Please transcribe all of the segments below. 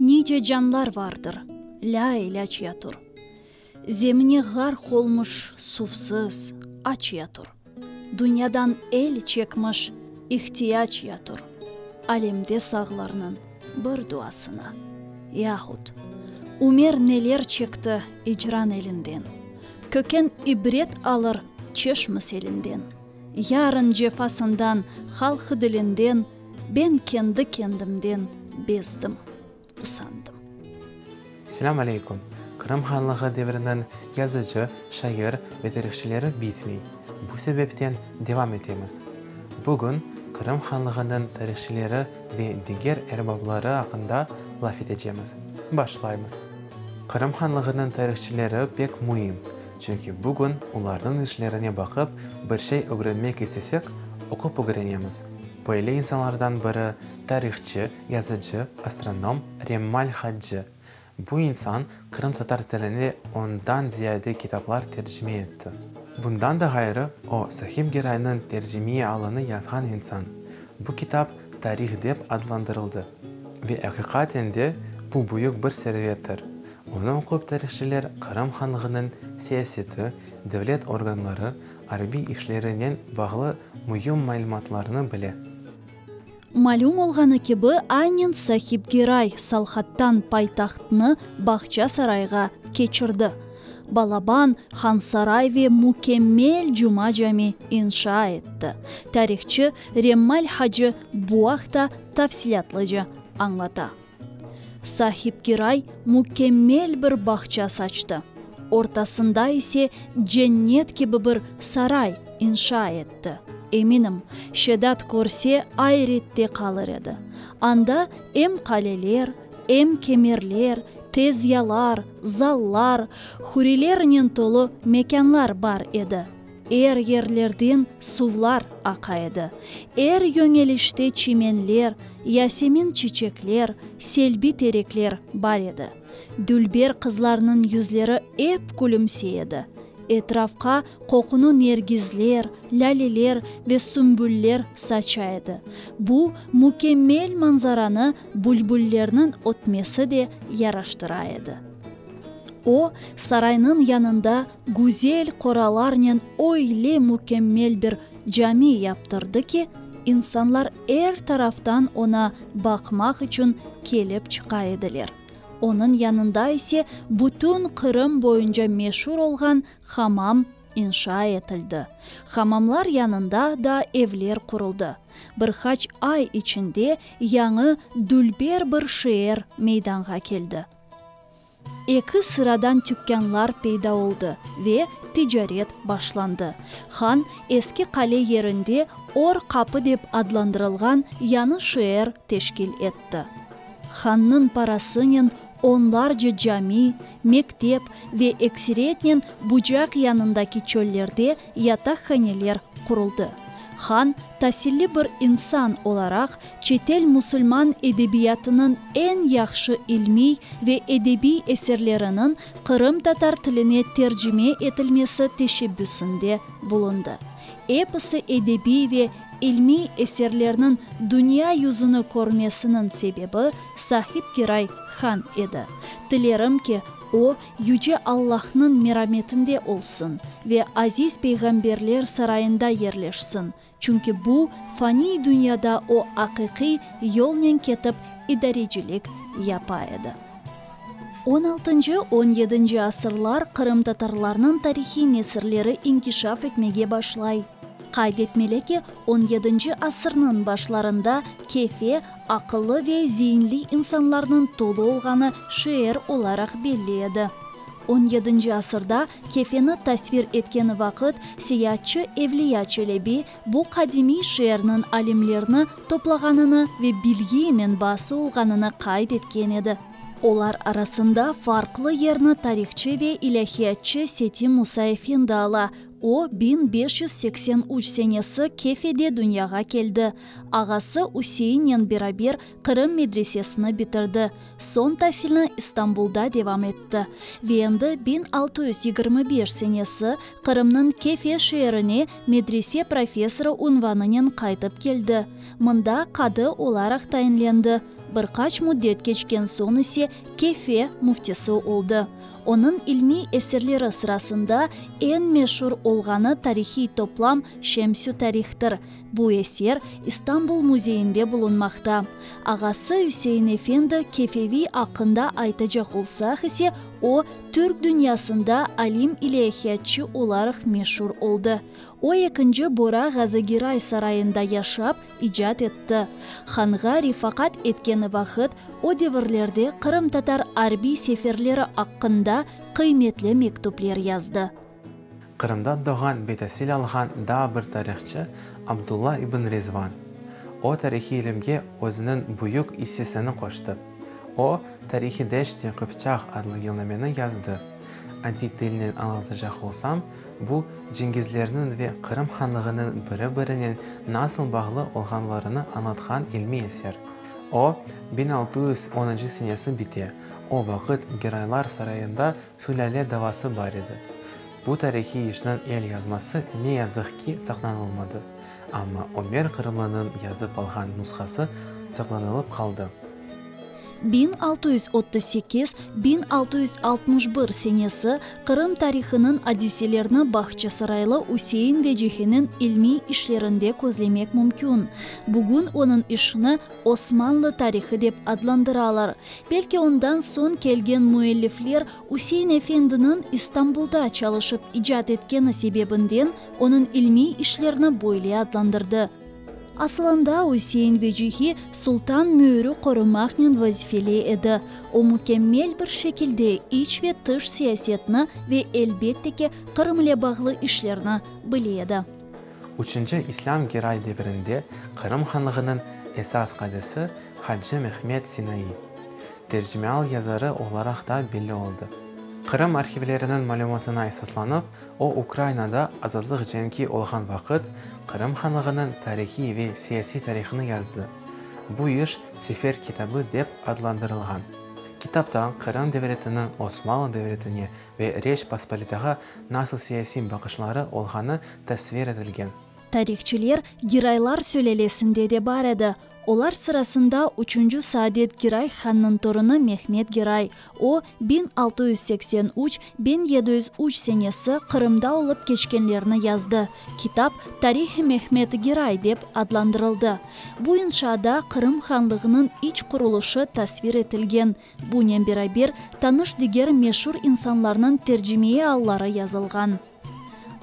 Nice canlar vardır, lâilâc yatur. Zemine ğarq olmuş suvsız, aç yatur. Dünyadan el çekmiş, ihtiyac yatur. Alemde sağlarnıñ bir duasına. Yahut, Ümer neler çekti icran elinden. Köken ibret alır çeşmi selinden. Yarın cefasından, halqı dilinden Ben kendi kendimden bezdim, usandım. Selâm aleyküm! Qırım Hanlığı devriniñ yazıcı, şair ve tarihçileri bitmey. Bu sebepten devam etemiz. Bugün Qırım Hanlığınıñ tarihçileri ve diger erbapları aqqında laf etecemiz. Başlaymız. Qırım Hanlığınıñ tarihçileri pek müim, çünki bugün olarnıñ işlerine baqıp bir şey ögrenmek istesek, oqup ögrenemiz. Böyle insanlardan biri tarihçı, yazıcı, astronom Remmal Hacı. Bu insan qırımtatar tiline ondan ziyade kitaplar tercime etti. Bundan da ğayrı, o, Sahib Geraynıñ tercimeiy alını yazğan insan. Bu kitap Tarih dep adlandırıldı. Ve aqiqaten de bu büyük bir servettir. Onı oqup tarihçiler Qırım hanlığınıñ siyaseti, devlet organları, arbiy işlerinen bağlı müim malümatlarnı bile. Malüm olğanı kibi, aynen Sahib Geray Salhattan paytahtnı Bağçasarayğa keçirdi. Balaban Hansaray ve mükemmel Cuma Cami inşa etti. Tarihçı Remmal hacı bu aqta tafsilâtlıca añlata. Sahib Geray mükemmel bir bağça saçtı, ortasında ise cennet kibi bir saray inşa etti. Eminim, Şedat körse ayrette qalır edi. Anda em qaleler, em kemerler, tezyalar, zallar, hurilernen tolu mekânlar bar edi. Er yerlerden suvlar aqa edi. Er yöñelişte çimenler, yasemin çiçekler, selbi terekler bar edi. Dülber qızlarnıñ yüzleri ep külümsey edi. Etrafqa qoqunı nergizler, lâleler ve sümbüller saça edi. Bu mükemmel manzaranı bülbüllerniñ ötmesi de yaraştıra edi. O, saraynıñ yanında güzel qoralarnen öyle mükemmel bir cami yaptırdı ki, insanlar er taraftan oña baqmaq içün kelip çıqa ediler. Onıñ yanında ise bütün Qırım boyunca meşur olğan hamam inşa etildi. Hamamlar yanında da evler quruldı. Bir qaç ay içinde yañı dülber bir şeer meydanğa keldi. Eki sıradan tükânlar peyda oldı ve ticaret başlandı. Han, eski qale yerinde Or Qapı dep adlandırılğan yañı şeer teşkil etti. Hannıñ parasınen onlarca cami, mektep ve ekseriyetnen Bucaq yanındaki çöllerde yataqhaneler quruldı. Han, tasilli bir insan olaraq, çetel musulman edebiyatınıñ eñ yahşı ilmiy ve edebiy eserleriniñ qırımtatar tiline tercime etilmesi teşebbüsinde bulundı. Episi edebiy ve ilmiy eserlerniñ dünya yüzüni körmesiniñ sebebi Sahib Giray han edi. Tilerim ki, o, Yüce Allahnıñ merametinde olsun ve aziz peyğamberler sarayında yerleşsin, çünki bu faniy dünyada o aqiqiy yolnen ketip idarecilik yapa edi. On altıncı, on yedinci asırlar qırımtatarlarnıñ tarihiy nesirleri inkişaf etmege başlay. Qayd etmeli ki, on yedinci asırnıñ başlarında Kefe aqıllı ve zeinli insanlarnıñ tolu olğanı şeer olaraq belli edi. On yedinci asırda Kefeni tasvir etken vaqıt seyaatçı Evliya Çelebi bu qadimiy şeerniñ alimlerni toplağanını ve bilgi menbaası olğanını qayd etken edi. Olar arasında farqlı yerni tarihçı ve ilâhiyatçı Seti Musa Efendi ala, o, 1583 senesi Kefede dünyağa keldi. Ağası Üseinnen beraber Qırım medresesini bitirdi, soñ tasilni İstanbulda devam etti ve endi 1625 senesi Qırımnıñ Kefe şeerine medrese professorı unvanınen qaytıp keldi. Mında qadı olaraq tayinlendi. Bir qaç müddet keçken soñ ise Kefe müftisi oldı. Onıñ ilmiy eserleri sırasında eñ meşur olğanı tarihiy toplam Şemsü tarihtir. Bu eser İstanbul müzeyinde bulunmaqta. Ağası Üsein efendi Kefeviy aqqında aytacaq olsaq ise, o, türk dünyasında alim-ilâhiyatçı olaraq meşur oldı. O, ekinci Bora Ğazı Giray sarayında yaşap, icat etti. Hanğa refaqat etkeni vaqıt, o devirlerde qırımtatar arbiy seferleri aqqında qıymetli mektüpler yazdı. Qırımda doğğan ve tasil alğan daa bir tarihçı Abdulla ibn Rizvan. O, tarihiy ilimge özüniñ büyük issesini qoştı. O, Tarihi Deşt-i Qıpçaq adlı yılnameni yazdı. Adiy tilnen añlatacaq olsam, bu, Cengizlerniñ ve Qırım hanlığınıñ biri-birinen nasıl bağlı olğanlarını añlatqan ilmiy eser. O, 1610-ncı senesi bite, o vaqıt Geraylar sarayında sülâle davası bar edi. Bu tarihiy işniñ elyazması, ne yazıq ki, saqlanılmadı, amma Ömer Qırımlınıñ yazıp alğan nushası saqlanılıp qaldı. 1638, 1661 senesi Qırım tarihınıñ adiselerini Bağçasaraylı Üsein Vecihiniñ ilmiy işlerinde közlemek mümkün. Bugün onıñ işini Osmanlı tarihı dep adlandıralar. Belki ondan soñ kelgen müellifler Üsein efendiniñ İstanbulda çalışıp icat etkeni sebebinden onıñ ilmiy işlerini böyle adlandırdı. Asılında Üsein Vecihi sultan müürü qorumaqnen vazifeli edi. O mükemmel bir şekilde iç ve tış siyasetni ve elbette ki Qırım ile bağlı işlerni bile edi. Üçünci İslâm Geray devirinde Qırım hanlığınıñ esas qadısı Hacı Mehmed Sinaiy, tercimeal yazarı olaraq da belli oldı. Qırım arhivleriniñ malümatına esaslanıp, o Ukrainada azatlıq cenki olğan vaqıt Qırım hanlığınıñ tarihiy ve siyasiy tarihını yazdı. Bu iş Sefer kitabı dep adlandırılğan. Kitapta Qırım devletiniñ Osmanlı devletine ve Reç Pospolitağa nasıl siyasiy baqışları olğanı tasvir etilgen. Tarihçiler Giraylar sülâlesinde de bar edi. Olar sırasında üçünci Saadet Giray hannıñ torunı Mehmed Giray. O, 1683, 1703 senesi Qırımda olıp keçkenlerni yazdı. Kitap Tarih-i Mehmed Giray dep adlandırıldı. Bu inşaada Qırım hanlığınıñ iç qurulışı tasvir etilgen. Bunen beraber, tanış diger meşur insanlarnıñ tercimeiy alları yazılğan.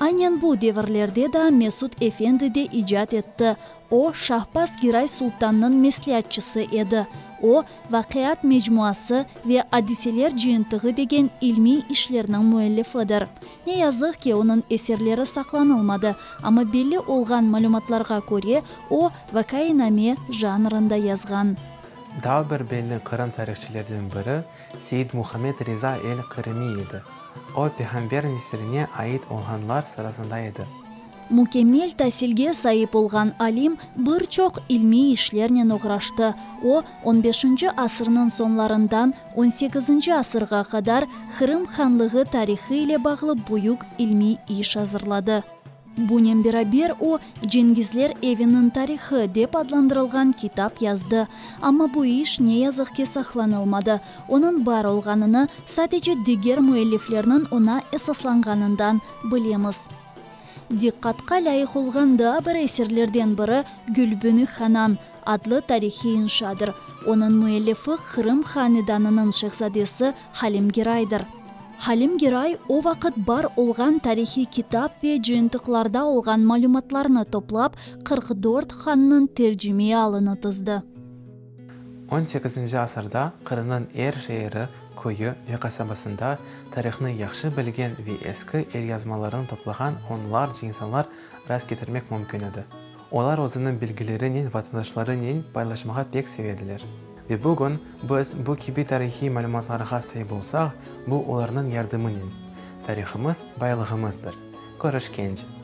Aynen bu devirlerde da Mesud efendi de icat etti. O, Şahbaz Giray sultannıñ mesleatçısı edi. O, Vaqiat mecmuası ve Adiseler cıyıntığı degen ilmiy işlerniñ müellifidir. Ne yazıq ki, onıñ eserleri saqlanılmadı, amma belli olğan malümatlarğa köre, o, vakainame janrında yazğan. Daa bir belli Qırım tarihçilerden biri Seyid Muhammed Riza el-Qırımiy edi. O, peyğamber nesiline ait olğanlar sırasında edi. Mükemmel tasilge saip olğan alim bir çoq ilmiy işlernen oğraştı. O, on beşinci asırnıñ soñlarından on sekizinci asırğa qadar Qırım hanlığı tarihı ile bağlı büyük ilmiy iş azırladı. Bunen beraber o, Cengizler eviniñ tarihı dep adlandırılğan kitap yazdı. Amma bu iş, ne yazıq ki, saqlanılmadı. Onıñ bar olğanını sadece diger müelliflerniñ oña esaslanğanından bilemiz. Diqqatqa lâyıq olğan daa bir eserlerden biri Gülbün-i Hanan adlı tarihiy inşadır. Onıñ müellifi Qırım hanedanınıñ şehzadesi Halim Giraydır. Halim Giray o vaqıt bar olğan tarihiy kitap ve cıyıntıqlarda olğan malümatlarnı toplap, 44 hannıñ tercimeiy alını tizdi. On sekizinci asırda Qırımnıñ er şeeri, köyü ve qasabasında tarihnı yahşı bilgen ve eski elyazmalarını toplağan onlarca insanlar rastketirmek mümkün edi. Olar özüniñ bilgilerinen vatandaşlarınen paylaşmağa pek seve ediler. Ve bugün biz bu kibi tarihiy malümatlarğa saip olsaq, bu olarnıñ yardımınen. Tarihımız, baylığımızdır. Körüşkence!